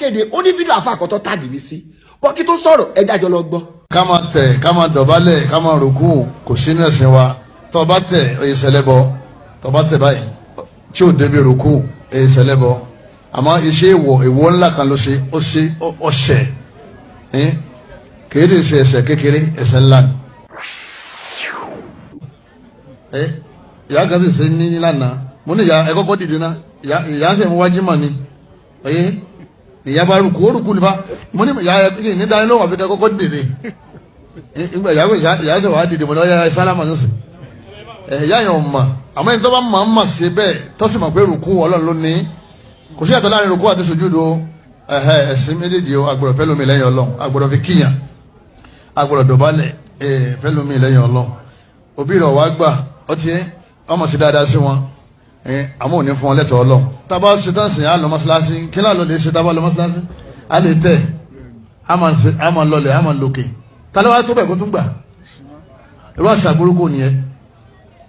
akéde, ó ní fídíò àfa àkọ́tọ́ tag mi sí bọ́ kí tó sọ̀rọ̀, ẹ jájọ lọ gbọ́. Ká máa tẹ̀, ká máa dọ̀bálẹ̀, ká máa rùkú, kò sínú ẹ̀sìn wa. Tó bá tẹ̀, ó ṣẹlẹ́bọ. Tó bá tẹ̀ báyìí tí ò débi rùkú, ó ṣẹlẹ́bọ. Àmọ́ iṣẹ́ ìwọ̀ ìwọ̀ ńlá kan ló ṣe, ó ṣe ọ̀ṣẹ̀, kìí lè ṣe ẹ̀ṣẹ̀ kékeré, ẹ̀ṣẹ̀ ńlá ni. Ìyá kan sì ṣe ní lánàá, mo ní ìyá ẹ kọ́kọ́ dìde ná. Ìyá ṣe ń wájú mọ̀ ni ìyá bá rúkú, ó rúkú nípa. Mo ní ìyá ẹ ní dání lóhùn, àfi kọ́kọ́ dìde. Ìgbà ìyá ṣe wàá dìde, mo ní ọyá sálámà ní sìn. Ìyá yẹn ò mọ̀, àmọ́ ẹni tó bá mọ̀ ń mọ̀ sí bẹ́ẹ̀, tó sì mọ̀ pé rúkú Ọlọ́run ló ní, kò sí ìyàtọ̀ láàrin rúkú àti sùjúdù. Ẹ̀sìn méjèèjì o, agbọ́dọ̀ fẹ́ lómi lẹ́yìn Ọlọ́run, agbọ́dọ̀ fi kíyàn, agbọ́dọ̀ dọ̀bálẹ̀ fẹ́ lómi lẹ́yìn Ọlọ́run. Òbí rẹ̀ wá gbà ọtí ọmọ sí dáadáa sí wọn, àmọ́ ò ní fún wọn lẹ́tọ̀ọ́ Ọlọ́run. Tá a bá ṣe tán sìn, á lọ mọ́ṣáláṣí. Kí láà lọ lè ṣe? Tá a bá lọ mọ́ṣáláṣí, á lè tẹ̀, á máa lọlẹ̀, á máa lòkè. Tá ló wá tó bẹ̀ kó tún gbà? Irú àṣà burúkú nìyẹn.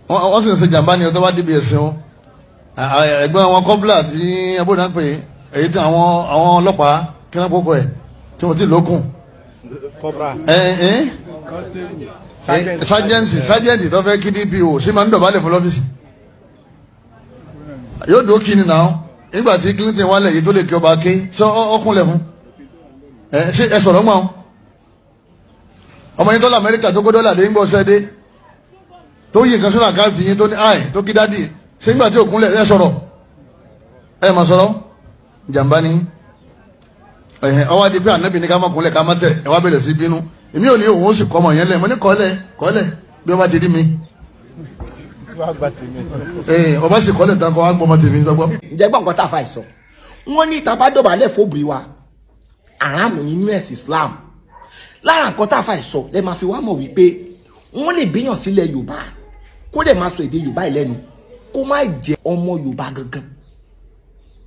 Wọ́n sì ń ṣe jàǹbá ni ọtọ́ bá débi ẹ̀sìn wọn. Ẹ̀gbọ́n àwọn kọ́bílà tí abóná pè, èyí tí àwọn ọlọ́pàá kí wọ́n kókó ẹ̀ tí wọ́n ti lókun. Sájẹ́ǹtì tó fẹ́ kí DPO ṣé máa ń dọ̀bálẹ̀ fún lọ́fíìsì, yóò dó kí ni náà. Nígbà tí Clinton wálẹ̀ yìí tó lè kí ọba ké sọ ọkùnlẹ̀ fún ẹ, ṣé ẹ sọ̀rọ̀ mọ́ ọmọ yín tó lọ Amẹ́ríkà, tó kó dọ́là dé, ń gbọ́ sẹ́dé, tó yí nǹkan sọ́nà àkáǹtì yín, tó ní àì tó kí daddy, ṣé nígbà tí òkúnlẹ̀ ẹ sọ̀rọ̀? Ẹ má sọ̀rọ̀, jàǹbá ni. Ẹ̀hìn ọwọ́ adi pé ànábì ní ká má kúnlẹ̀, ká má tẹ̀, ẹ wá bẹ̀rẹ̀ sí bínú. Èmi ò ní òun ó sì kọ́ ọmọ yẹn lẹ̀. Mo ní kọ́lẹ̀ kọ́lẹ̀ bí wọ́n bá ti rí mi, ọba sì kọ́lẹ̀ tán, kọ́ wá gbọ́mọ tèmi sọgbọ́. Ǹjẹ́ gbọ́n nǹkan tá a fa ìsọ? Wọ́n ní tá a bá dọ̀bálẹ̀ fóbìrí wa, àràmù nínú ẹ̀sìn Islam. Lára nǹkan tá a fa ìsọ lẹ́ máa fi wá mọ̀ wípé wọ́n lè bíyàn sílẹ̀ Yorùbá, kó dẹ̀ máa sọ èdè Yorùbá ìlẹ́nu, kó má jẹ́ ọmọ Yorùbá gangan.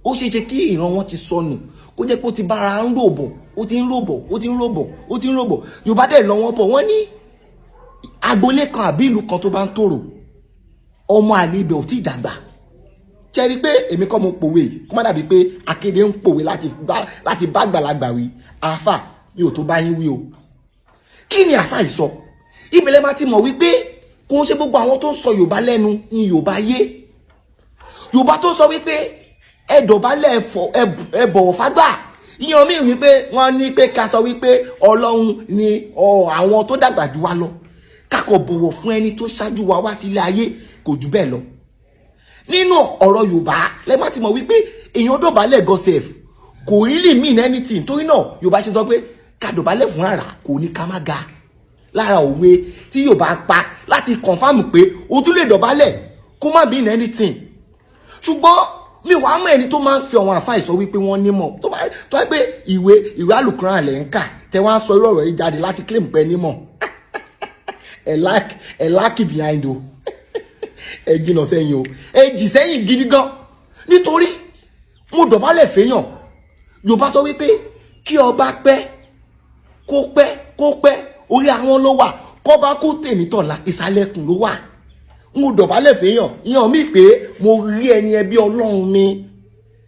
Ó ṣeé ṣe kí ìran wọn ti sọnù, kó jẹ́ pé ó ti bára ń rò bọ̀, ó ti ń rò bọ̀, ó ti ń rò bọ̀, ó ti ń rò bọ̀. Yorùbá dẹ̀ lọ wọ́n bọ̀, wọ́n ní agboolé kan àbí ìlú kan tó bá ń tòrò, ọmọ àlè ibẹ̀ ò tí ì dàgbà. Ṣe rí i pé èmi kọ́ mo pòwe yìí? Kó má dàbí pé akéde ń pòwe láti bá àgbàlagbà wí. Àáfà mi ò tó bá yín wí o. Kí ni àáfà yìí sọ? Ìbẹ̀lẹ̀ máa ti mọ̀ wípé kò ń ṣe gbogbo àwọn tó ń sọ Yorùbá lẹ́nu ní Yorùbá yé. Yorùbá tó sọ wípé ẹ dọ̀bálẹ̀, ẹ bọ̀wọ̀ fágbà, ìyẹn mi wípé wọ́n ní pé ká sọ wípé Ọlọ́run ni àwọn tó dàgbà jù wá lọ, ká kò bọ̀wọ̀ fún ẹni tó ṣáájú wa wá sílé ayé, kò jù bẹ́ẹ̀ lọ. Nínú ọ̀rọ̀ Yorùbá lẹ́ẹ̀ má ti mọ̀ wípé èèyàn dọ̀bálẹ̀ gọ́sẹ̀f kò really mean anything. Torí náà Yorùbá ṣe sọ pé ká dọ̀bálẹ̀ fún àrà, kò ní ká má ga. Lára òwe tí Yorùbá pa láti confirm pé o tún lè dọ̀bálẹ̀ kó má mean anything. Ṣùgbọ́n mi wàá mọ ẹni tó máa ń fi àwọn àfáà sọ wípé wọ́n nímọ̀, tó bá pé ìwé àlùkùránì lẹ̀ ń kà, tẹ wọ́n á sọ irú ọ̀rọ̀ yìí jáde láti claim pé nímọ̀. Ẹ lack behind o, ẹ jìnnà sẹ́yìn o, ẹ jì sẹ́yìn gidi gan. Nítorí mo dọ̀bálẹ̀ fẹ́yàn, Yorùbá sọ wípé kí ọba pẹ́, kó pẹ́, kó pẹ́, orí àwọn ló wà. Kọ́ba kó tèmi tọ̀la, ìsàlẹ̀kùn ló wà. Mo dọ̀bálẹ̀ fẹ́yàn, ìyàn mi pé mo rí ẹni ẹbí Ọlọ́run mi,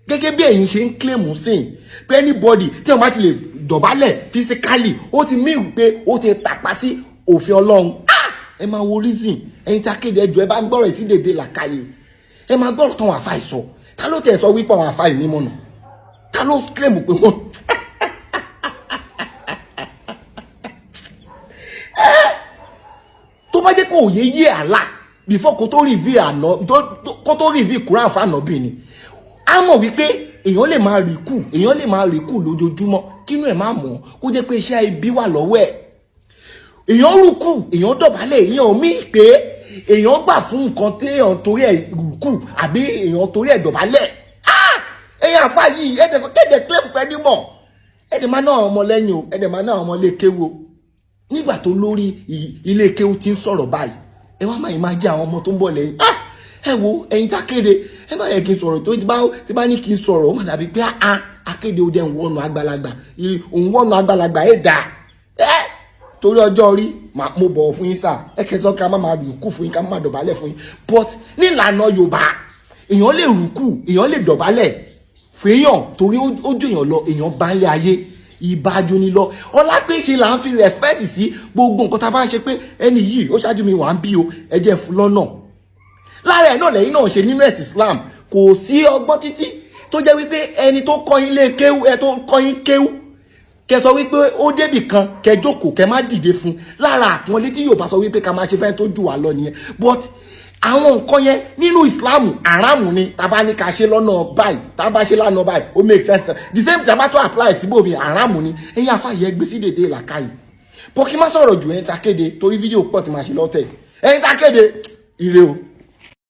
gẹ́gẹ́ bí ẹ̀yin ṣe ń claim sìn pé anybody tí wọ́n bá ti lè dọ̀bálẹ̀ physically, ó ti mí pé ó ti tàpá sí òfin Ọlọ́run. Ah, ẹ máa wo reason. Ẹ̀yin tí a kéde, ẹjọ́, ẹ bá gbọ́rọ̀ sí dèdè làkàyè, ẹ máa gbọ́rọ̀ tán àfa ìsọ. Ta ló tẹ̀ sọ wípé àwọn àfa ìnímọ̀nà? Ta ló claim pé wọ́n tó bá jẹ́ kó òye yé àlá before kó tó reveal àná, kó tó reveal Quran fànàbì ni, a mọ̀ wípé èèyàn lè máa rí kù, èèyàn lè máa rí kù lójoojúmọ́, kínú ẹ̀ máa mọ̀, kó jẹ́ pé iṣẹ́ ibi wà lọ́wọ́ ẹ̀. Èèyàn rúkù, èèyàn dọ̀bálẹ̀, èèyàn mí pé èèyàn gbà fún nǹkan téèyàn torí ẹ̀ rúkù àbí èèyàn torí ẹ̀ dọ̀bálẹ̀. Èèyàn àfa yìí, ẹ̀dẹ̀ kéde claim pẹ́ nímọ̀, ẹ̀dẹ̀ máa ná àwọn ọmọ lẹ́yìn o, ẹ̀dẹ̀ máa ná àwọn ọmọ ilé kéwu o. Nígbà tó lórí ilé kéwu ti ń sọ̀rọ̀ báyìí, ẹ wá máa máa jẹ́ àwọn ọmọ tó ń bọ̀ lẹ́yìn. Ẹ wo, ẹ̀yin tá kéde, ẹ má yẹ kí n sọ̀rọ̀ tó ti bá ní kí n sọ̀rọ̀, ó má dàbí pé akéde ó dẹ̀ ń wọnú àgbàlagbà, òun wọnú àgbàlagbà ẹ̀ dà ẹ́. Torí ọjọ́ orí, mo bọ̀wọ̀ fún yín sà. Ẹ kẹsàn ká má máa rùkú fún yín, ká má máa dọ̀bálẹ̀ fún yín, but nílànà Yorùbá, èèyàn lè rùkú, èèyàn lè dọ̀bálẹ̀. Fèèyàn torí ó jù èèyàn lọ, èèyàn bá ń lé ayé ìbájú ni lọ. Ọlá pé ṣe là ń fi respect sí gbogbo nǹkan tá a bá ń ṣe, pé ẹni yìí ó ṣáájú mi wà ń bí o, ẹ jẹ́ fún lọ́nà. Lára ẹ̀ náà lẹ́yìn náà ṣe nínú ẹ̀sìn Islam. Kò sí ọgbọ́n títí tó jẹ́ wípé ẹni tó kọ́ yín lé kéwú, ẹ tó kọ́ yín kéwú, kẹ sọ wípé ó débì kan, kẹ jókòó, kẹ má dìde fún. Lára àpọ́nlé tí Yorùbá sọ wípé ká máa ṣe fẹ́ tó jù wá lọ nìyẹn. But àwọn nǹkan yẹn nínú Islam, àràmù ni. Tá bá ní ká ṣe lọ́nà báyìí, tá bá ṣe lọ́nà báyìí, ó make sense. The same tí a bá tó apply síbòmí, àràmù ni. Ẹ̀yin àfàyè gbé sí dèdè làkàyè bọ́. Kí má sọ̀rọ̀ jù, ẹ̀yin ta kéde, torí fídíò pọ̀ tí màá ṣe lọ́tẹ̀. Ẹ̀yin ta kéde, ire o.